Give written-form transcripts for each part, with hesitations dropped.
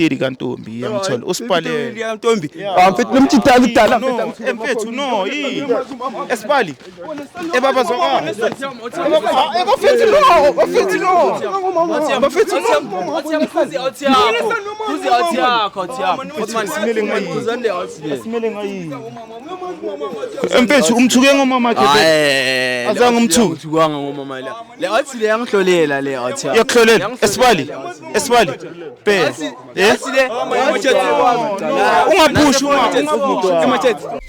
Baby kantombi yangithola usibhalele Ya ntombi. Ah mfethu lomjita kudala no mfethu no yini esibali ebaba zwakala bafethu no bafethu no bafethu simele ngayini simele ngayini mfethu umthuke ngomama wakhe Azange umthuke. Uthukanga ngomama la. Le outhi le yangihlolela le outhi. Iyakuhlolela esibali esibali bhe eh Le ungaphushi unga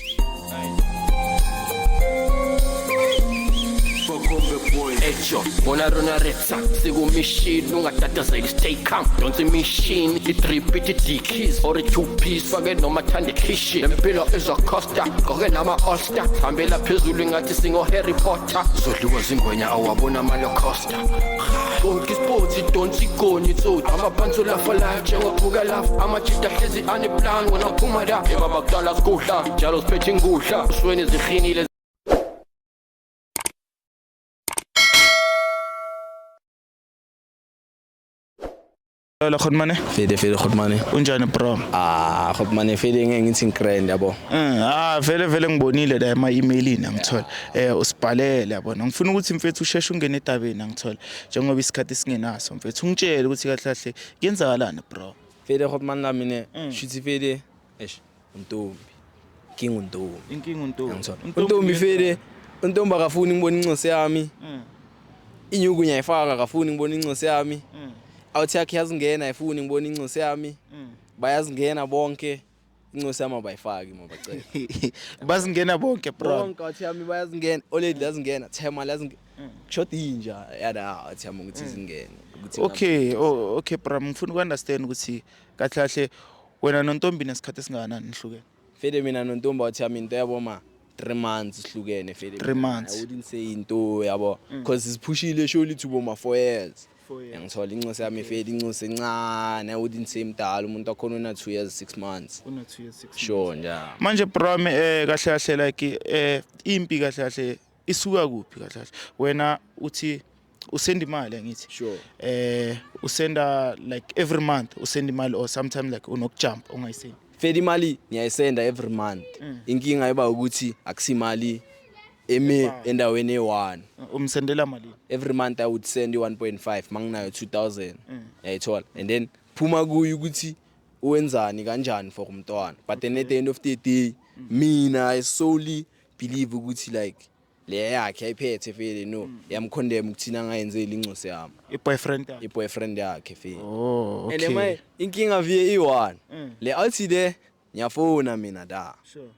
Echo, bona rona retsa sikumishini ungatatazeli stay calm donsa imishini i-drip ithi dickies or i-two piece fake noma thanda ikhishi lempilo izocosta gqoke nama-olster hambela phezulu ingathi singo-harry potter zodliwa zingwenya awabona amalocosta Bonke isipotsi donsa igoni itsotsi amapantsula for life njengophuka laf amajita hlezi aneplan wena uphuma la ebaba kudala sigudla njalo siphethe ingudla usweni zihinile. La khonmane. Fede fede khotmane. Unjani bro? Ah khotmane fede ngeke ngithi ngigrand yabo. Ah vele vele ngibonile la ema emailini angithola. Usibhalele yabona. Ngifuna ukuthi mfethu usheshe ungene edabeni angithola. Njengoba isikhathi singenaso mfethu ungitshele ukuthi kahle kahle kuyenzakalani bro. Fede khotmane la mina shuthi fede eish untombi. King untombi. Inkinga untombi. Angithola. Untombi fede untombi akafuni ngibona incosi yami. Inyuku ngiyayifaka akafuni ngibona incosi yami. Awuthi yakhe yazingena ayifuni ngibona incosi yami. Bayazingena bonke. Incosi yami abayifaki mabacela. Bazingena bonke bro. Bonke awuthi yami bayazingena, olady lazingena, Thema lazingena. Kushoda inja yada awuthi yami ukuthi izingene. Ukuthi Okay, oh, okay bro, ngifuna ukunderstand ukuthi kahle kahle wena nontombi nesikhathi esingakanani nihlukene. Fede mina nontombi awuthi yami into yabo ma 3 months sihlukene fede. 3 months. I wouldn't say into yabo because siphushile surely to boma 4 years. Ngithola incosi yami fede incosi encane I wouldn't say mdala umuntu akhona una 2 years 6 months. Una 2 years 6. Sure nje. Manje bro kahle kahle like impi kahle kahle isuka kuphi kahle kahle? Wena uthi usenda imali angithi. Sure. Usenda like every month usenda imali or sometimes like unokujump ungayisendi. Fede imali ngiyayisenda every month. Inkinga iba ukuthi akusimali eme endaweni eyi-1. Umsendela malini? Every month I would send 1.5 manginayo 2000. Yayithola. And then phuma kuyo ukuthi uwenzani kanjani for umntwana. But then at the end of the day mina I solely believe ukuthi like le yakhe ayiphethe fele no yamcondemn ukuthi nangayenzeli incosi yami. I-boyfriend yakhe. I-boyfriend yakhe fele. Oh, And okay. my inkinga viye i-one. Le outhi le ngiyafona mina da.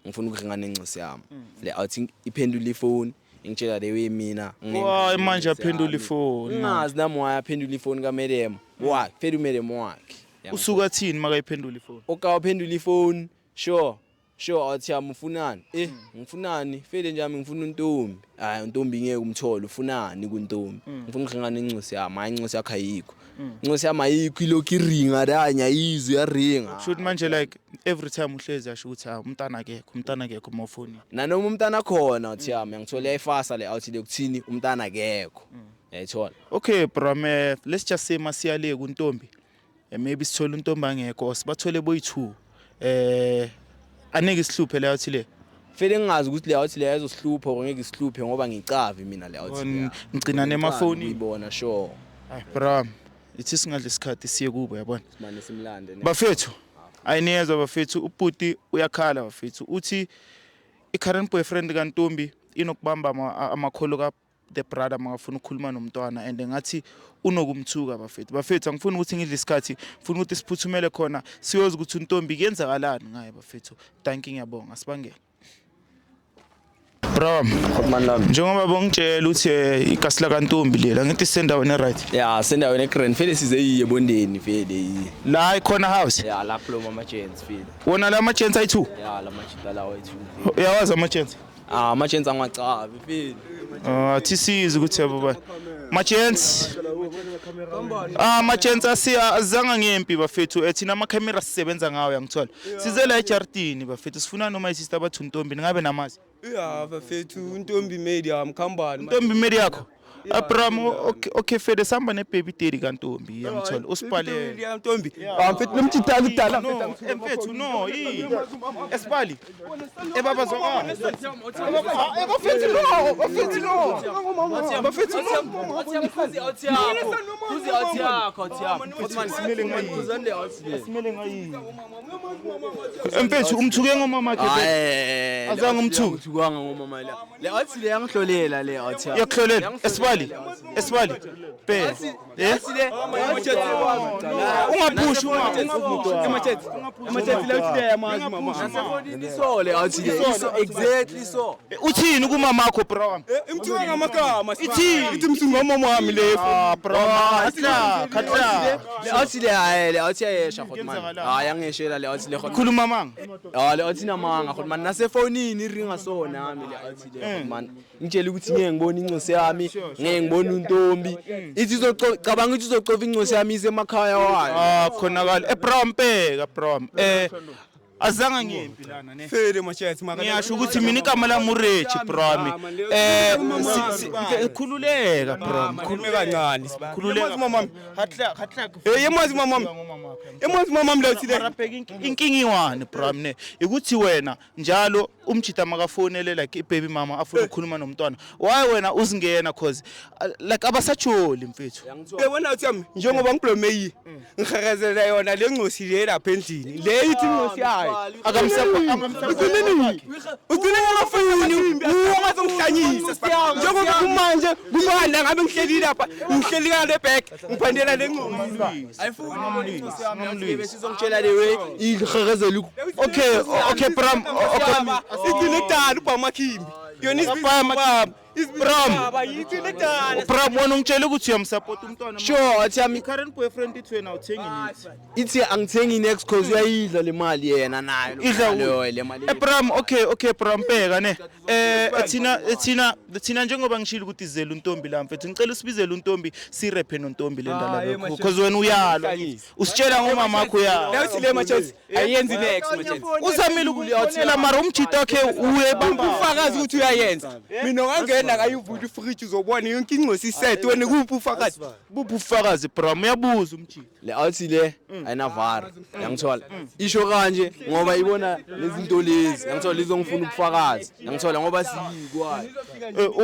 Ngifuna ukuringa nencosi yami. Le outhi iphendula ifoni ingitshela the way mina. Why manje aphendula ifoni? Ngingazi nami why aphendula ifoni kaMedem. Why? Fela uMedem wakhe. Usuka thini makayiphendula ifoni? Oka uphendula ifoni. Sure. Sure outhi yami ufunani? Ngifunani? Fele nje ami ngifuna untombi. Hayi untombi ngeke umthole ufunani kuntombi? Ngifuna ukuringa nencosi yami. Hayi incosi yakhe ayikho. Incosi yami ayikho ilokhu iringa la ngiyayizwa iyaringa. Shoot manje like every time uhlezi asho ukuthi ha umntana akekho, umntana akekho mawufoni. Nanoma umntana khona uthi yami ngithola iyayifasa le outhi lekuthini umntana akekho. Yayithola. Okay bro, let's just say masiyale kuntombi. Maybe sithole untombi angekho or sibathole boyi2. Anike isihluphe le outhi le. Fele ngingazi ukuthi le outhi le ayizosihlupha or ngeke isihluphe ngoba ngicavi mina le outhi. Ngigcina nemafoni. Ngibona sure. Ay bro, ithi singadla isikhathi siye kubo yabona. Simane simlande ne. Bafethu, ayiniyezwa bafethu, ubhuti uyakhala bafethu. Uthi i-current boyfriend kaNtombi inokubamba amakholo ka the brother makafuna ukukhuluma nomntwana and ngathi unokumthuka bafethu. Bafethu angifuni ukuthi ngidle isikhathi, ngifuna ukuthi siphuthumele khona siyoza ukuthi untombi kuyenzakalani ngaye bafethu. Thank you, ngiyabonga sibangele. Bro, njengoba bongitshela ukuthi ikasi la kaNtombi lela ngithi sisendaweni right. Yeah, sendaweni eGrand fele size iye bondeni fele iye. La ikhona house. Yeah, la kulo mama gents fele. Wona la ma gents ayi2. Yeah, la majita lawo ayi2. Uyawazi ama gents? Ah, ama gents angacavi fele. Ah, thisize ukuthi yabo ba. Ma gents. Ah, ma gents asiya azange ngempi bafethu. Thina ama camera sisebenza ngawo yangithola. Size la eJardini bafethu sifuna noma isister bathu Ntombi ningabe namazi. Yeah, bafethu Ntombi Media mkhambani. Ntombi Media yakho. Abraham, okay, okay, fede sihamba ne-baby daddy kaNtombi, yangithola usipalele. Ntombi. Ah, mfethu lomjita kudala. No, mfethu, no, yini esibali ebaba zokana. Bafethu no, bafethu no. Bafethu no. Mfethu, umthuke ngomama wakhe vele. Azange umthuke. Umthukanga ngomama la. Le outie le yangihlolela le outie. Iyakuhlolela esibali, esibali be eh ungaphushi, So le outie le. So exactly so. Uthini kumama wakho, bro wami? Imthuka ngamagama. Ithini? Ithi msungu wamama wami le. Ah, bro, khatla khatla. Le outie le, hayi, le outie ayesha hot man. Kwenzakalani? Hayi, angeshela le outie le hot. Khuluma manga. Ah, le outie namanga hot man. Nasefonini iringa so nami le outie le hot man. Ngitshela ukuthi ngeke ngibone incosi yami, ngeke ngibone untombi. Ithi izocabanga ukuthi izocova incosi yami ise emakhaya wayo. Ah, khonakala ebro, mpeka bro, azange ngiyempi lana ne. Fede machete maka. Ngiyasho ukuthi mina igama lami uRechi, bro wami. Khululeka bro. Khulume kancane. Khululeka. Mama. Hatla hatla. Eh, yemazi mama. Yemazi mama lo uthi le. Mara bheka, inkinga iwani, bro wami, ne ukuthi wena njalo umjita makafonele like i-baby mama afuna ukukhuluma nomntwana, why wena uzingena? Cause like abasajoli, mfethu. Eh, wena uthi yami njengoba ngiblome yi. Ngiherezela yona le ncosi le lapha endlini. Le ithi incosi yayo. Akamsapho. Ugcine ngingafuni ungazongihlanyisa njengoba kumanje kumanje ngabe ngihleli lapha, ngihleli ngale back, ngiphandela le ncosi. Ayifuni incosi yami bese izongitshela le way iherezela. Okay, bram, okay. Igcine kudala ubhamakhimbi yona. Bam. Bram. Igcine kudala. Bram, wena ungitshela ukuthi uyamsupport umntwana. Sure, athi yami. I-current boyfriend ithi wena awuthengi nithi. Ithi angithengi next cause uyayidla le mali yena nayo. Idla leyo le mali. Bram, okay, bram, bheka ne. Thina njengoba ngishilo ukuthi izele untombi la, mfethu, ngicela usibizele untombi, sirephe nontombi le ndaba lokho. Because wena uyalwa. Usitshela ngomama wakho uyalwa. Leyo le machete ayenzi next machete. Uzamile ukufonela mara umjita wakhe uye bamba. Ufakazi ukuthi uyayenza, mina ungangena ngayivula ifridge uzobona yonke ingcosi iset. Wena kuphi ufakazi? Buphi ubufakazi, bram? Uyabuza umjita. Le outie le ayinavara, yangithola isho kanje ngoba ibona lezi zinto lezi, yangithola izongifuna ubufakazi, yangithola ngoba siyikwayo.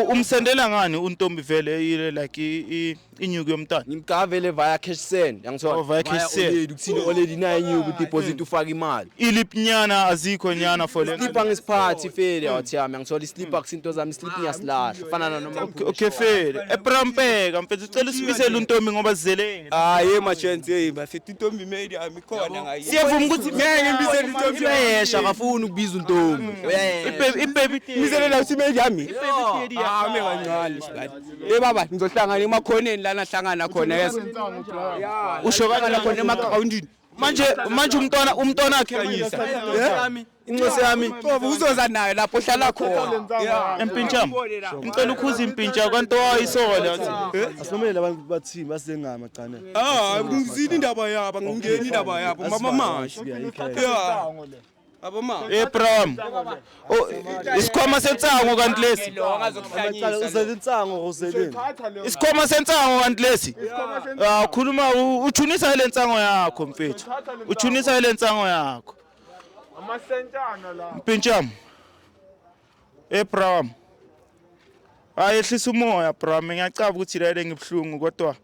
Umsendela ngani untombi vele ile like inyuku yomntana? Ngimgavele via cash send, yangithola. Oh, via cash send. Oledi ukuthini, oledi nayo inyuku deposit ufaka imali. Ilip nyana azikho nyana for le. Slip angisiphathi fele outie yami, yangithola islip akusinto zami, islip ngiyasilahla fana nanoma. Okay, fele. Ebrampeka mfethu, ucela usibizele untombi ngoba sizelele. Hayi machete, hey bafethu, intombi made yami khona ngayi. Siyavuma ukuthi Ngeke ngibizele intombi. Uyayesha, akafuni ukubiza untombi, uyayesha. I-baby Ngibizele la uthi made yami. Ah, me kancane sibali. Eh baba, ngizohlangana emakhoneni lana hlangana khona, yes. Usho Hlangana kanjani? Khona emagrawundini. Manje umntwana wakhe. Incosi yami. Qobo uzoza nayo lapho ohlala khona. Empintsham, ngicela ukhuza impintsha kwanto wayisola. Asomele abantu bathini basengama gcane. Ah, ngizini indaba yabo, ngingeni indaba yabo mama masha. Yeah. Aboma. Eh bram. Oh, isikhwama sensango kanti lesi. Amacala uzele insango uzeleni. Isikhwama sensango kanti lesi. Ah, khuluma uchunisa le nsango yakho, mfethu. Uchunisa le nsango yakho. Amasentshana la. Mpintsham. Eh bram. Hayi, ehlisa umoya bram, ngiyacaba ukuthi la ngibhlungu kodwa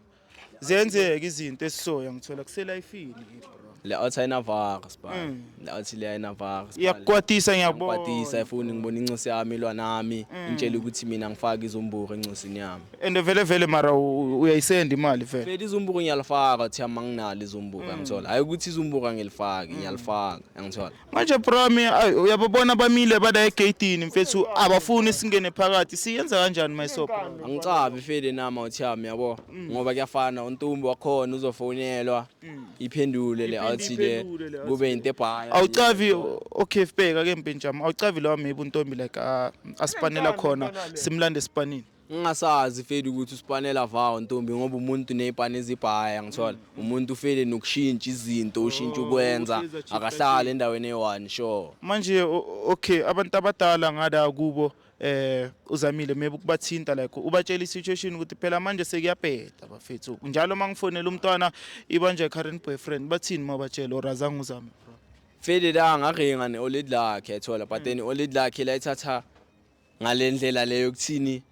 ziyenzeka izinto esisoya ngithola kuselifini bro. Le outie ayinavara sibali, le outie le ayinavara. Iyakukwatisa, ngiyabona. Ngikwatisa, ifuni ngibona incosi yami ilwa nami, ingitshela ukuthi mina ngifake izomburu encosini yami. And vele vele mara uyayisenda imali vele? Vele izomburu ngiyalifaka thi ama nginalo izomburu, yangithola. Hayi ukuthi izomburu angilifaki, ngiyalifaka, yangithola. Manje bro, uyababona bamile bada egeyitini mfethu, abafuni singene phakathi, siyenza kanjani mayisopo? Angicabi fele nami outie yami, yabo, ngoba kuyafana untombi wakhona uzofonelwa iphendule le outie le. Iphendule le. Kube into ebhaya. Awucavi, okay, bheka ke mpintsham, awucavi lawa maybe untombi like asipanela khona, simlande esipanini. Ngingasazi fele ukuthi usipanela vawo ntombi ngoba umuntu ney'pani ezibhaya, ngithola umuntu fele nokushintsha izinto, ushintsha ukwenza. Uhlezi ajika. Akahlali endaweni eyi-one, sure. Manje okay, abantu abadala ngada kubo. Uzamile maybe ukubathinta, like ubatshela i-situation ukuthi phela manje sekuyabheda bafethu, njalo uma ngifonela umntwana ibanje current boyfriend, bathini uma ubatshela, or azange uzame, bro? Fede la ngaringa ne-oledi lakhe, yathola, but then i-oledi lakhe layithatha ngale ndlela leyo kuthini,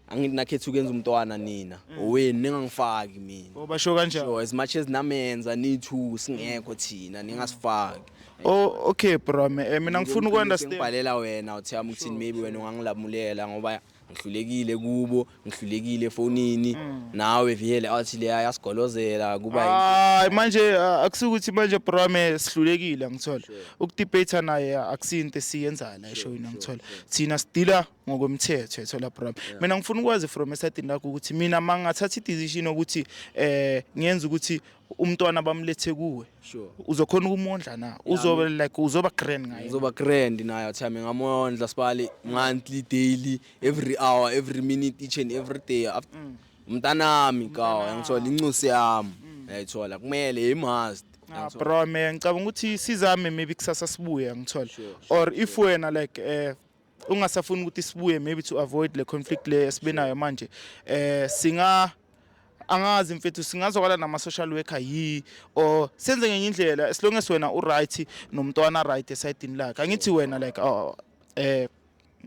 angithi nakhetha ukwenza umntwana nina owenu, ningangifaki mina. Basho kanjani? So as much as namenza ni-two, singekho thina, ningasifaki. Oh, okay bro, mina ngifuna uku-understand. Ngibhalela wena uthiyami ukuthini, maybe wena ungangilamulela ngoba ngihlulekile kubo, ngihlulekile efonini, nawe vele athi leya yasigolozela kuba. Hayi, manje akusukuthi manje bro sihlulekile, angithola ukudebate naye, akusinto esiyenzayo la eshowini, angithola thina sidila ngokomthetho, yathola bro. Mina ngifuna ukwazi from esayidini lakho ukuthi mina mangathatha i-decision ukuthi ngiyenza ukuthi umntwana bamlethe kuwe, uzokhona ukumondla na? Uzoba like uzoba grand ngaye? Ngizoba grand nayo thami, ngamondla sibali monthly, daily, every hour, every minute, each and every day. Umntanami kawa, yangithola, incosi yami, yayithola, kumele i-must. Ah, bro, me ngicabanga ukuthi sizame maybe kusasa sibuye, ngithola, or if wena like ungasafuni ukuthi sibuye, maybe to avoid le conflict le esibenayo manje, singa angazi mfethu, singazwakala nama social worker yi or senze ngenye indlela, as long as wena u right nomntwana right esayidini lakhe. Angithi wena like, oh,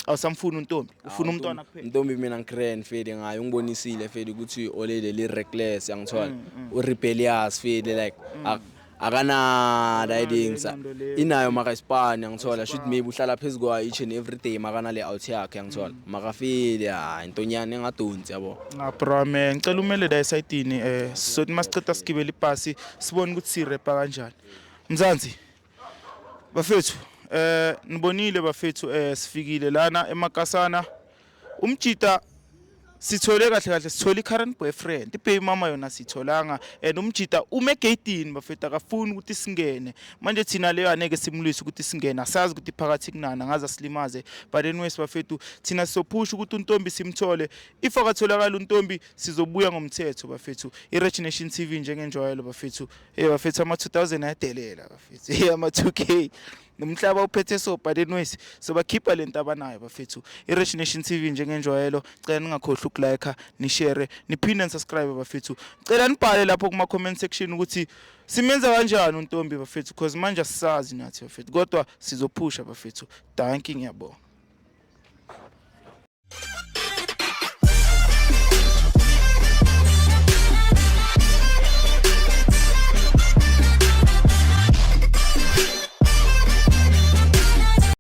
awusamfuni untombi, ufuna umntwana kuphela. Ntombi mina ngigrand fede ngayo, ungibonisile fede ukuthi olele li reckless, yangithola, u-rebellious fede, like akana ridings ingqondo leyo. Inayo maka isipani, yangithola, should maybe uhlala phezu kwayo each and every day makana le out yakhe, yangithola, makafile hayi intonyana engadonsi, yabo. Ah bro, me ngicela umele la esayidini, sothi masiceda sigibele ibhasi sibone ukuthi sirepa kanjani. Mzansi bafethu, nibonile bafethu, sifikile lana emakasana, umjita sithole kahle kahle, sithole i-current boyfriend, i-baby mama yona sitholanga, and umjita ume egeyidini bafethu, akafuni ukuthi singene. Manje thina leyo aneke simlwise ukuthi singene, asazi ukuthi phakathi kunani angaze asilimaze. But anyways bafethu, thina sizophusha ukuthi untombi simthole. If akatholakala untombi, sizobuya ngomthetho bafethu. I-Rich Nation TV njengenjwayelo bafethu. Bafethu, ama-2000 ayadelela bafethu, ama-2K nomhlaba uphethe, so but anyways sobakhipha lento abanayo bafethu. I-Rich Nation TV njengenjwayelo, cela ningakhohlwa ukulike, nishare, niphinde nisubscribe bafethu. Cela nibhale lapho kuma comment section ukuthi simenza kanjani untombi bafethu, because manje asisazi nathi bafethu, kodwa sizophusha bafethu. Dankie, ngiyabonga.